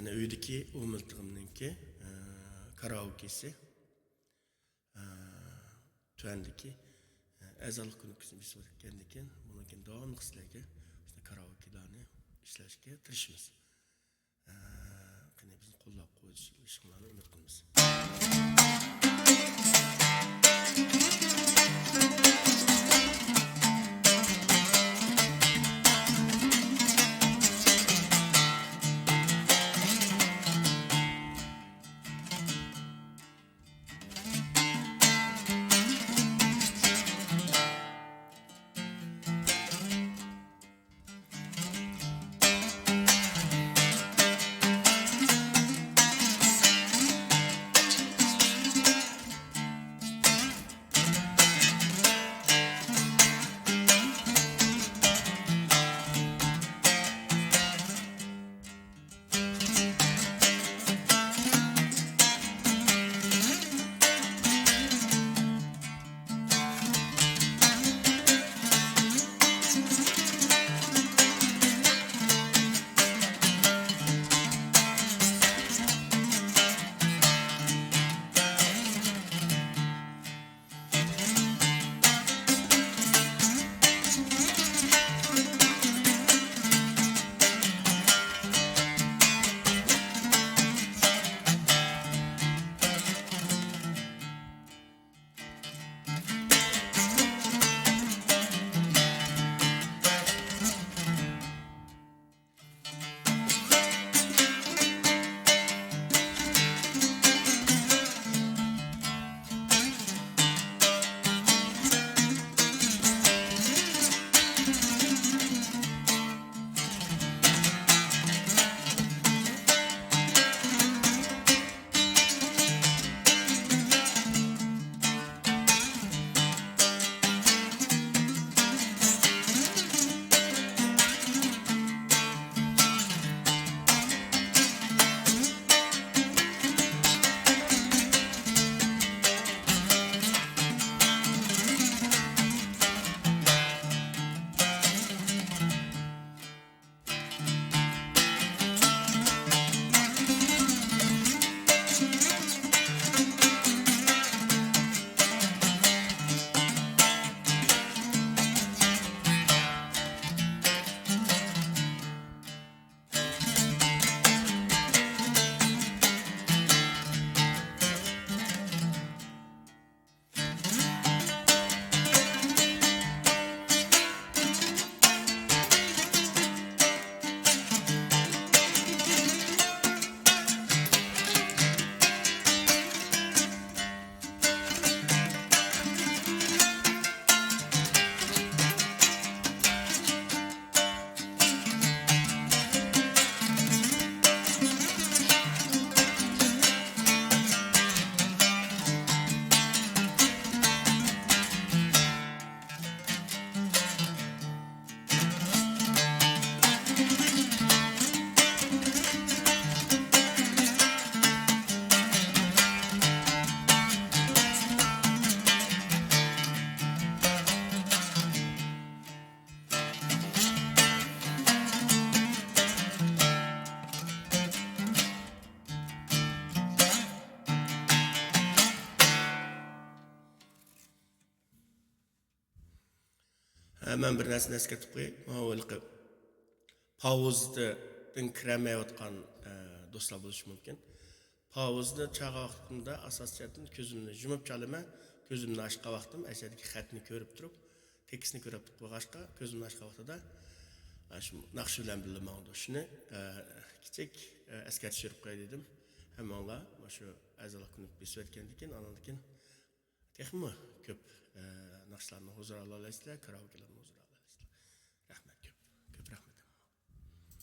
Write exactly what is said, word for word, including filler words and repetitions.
يەنە ئۆيدىكى ئۇ مىلتىقىمنىڭكى، ئە، كارائوكېسى، ئە، تۆۋەندىكى، ئە، ئەزالىق كۇنۇپكىسىنى بېسىۋەتكەندىن كېيىن، بۇنىڭ كېيىن داۋاملىق سىلەرگە شۇنداق كارائوكېلارنى ئىشلەشكە تىرىشىمىز. ئە، قېنى بىزنى قوللاپ قۇۋۋەتلىشىڭلارنى ئۈمىد قىلىمىز. ھە، مەن بىر نەرسىنى ئەسكەرتىپ قوياي. ماۋۇ ھېلىقى پاۋۇزدىن كىرەلمەيۋاتقان، ئە، دوستلار بولۇشى مۇمكىن. پاۋۇزنى چالغان ۋاقتىمدا ئاساسىي جەھەتتىن كۆزۈمنى يۇمۇپ چالىمەن. كۆزۈمنى ئاچقان ۋاقتىم ئەشەدىكى خەتنى كۆرۈپ تۇرۇپ، تېكىستنى كۆرۈپ بولغاچقا، كۆزۈمنى ئاچقان ۋاقتىدا، ئە، شۇ ناخشا بىلەن بىللە ماڭىدۇ. شۇنى، ئە، كىچىك، ئە، ئەسكەرتىش بېرىپ قوياي دېدىم. ھەممىڭلار مۇشۇ ئەزالىق كۇنۇپكىسى بېسىۋەتكەندىن كېيىن، ئانىڭدىن كېيىن تېخىمۇ كۆپ، ئە، ناخشىلارنى ھۇزۇر ئالالايسىلەر، كارائوكېلارنى ھۇزۇر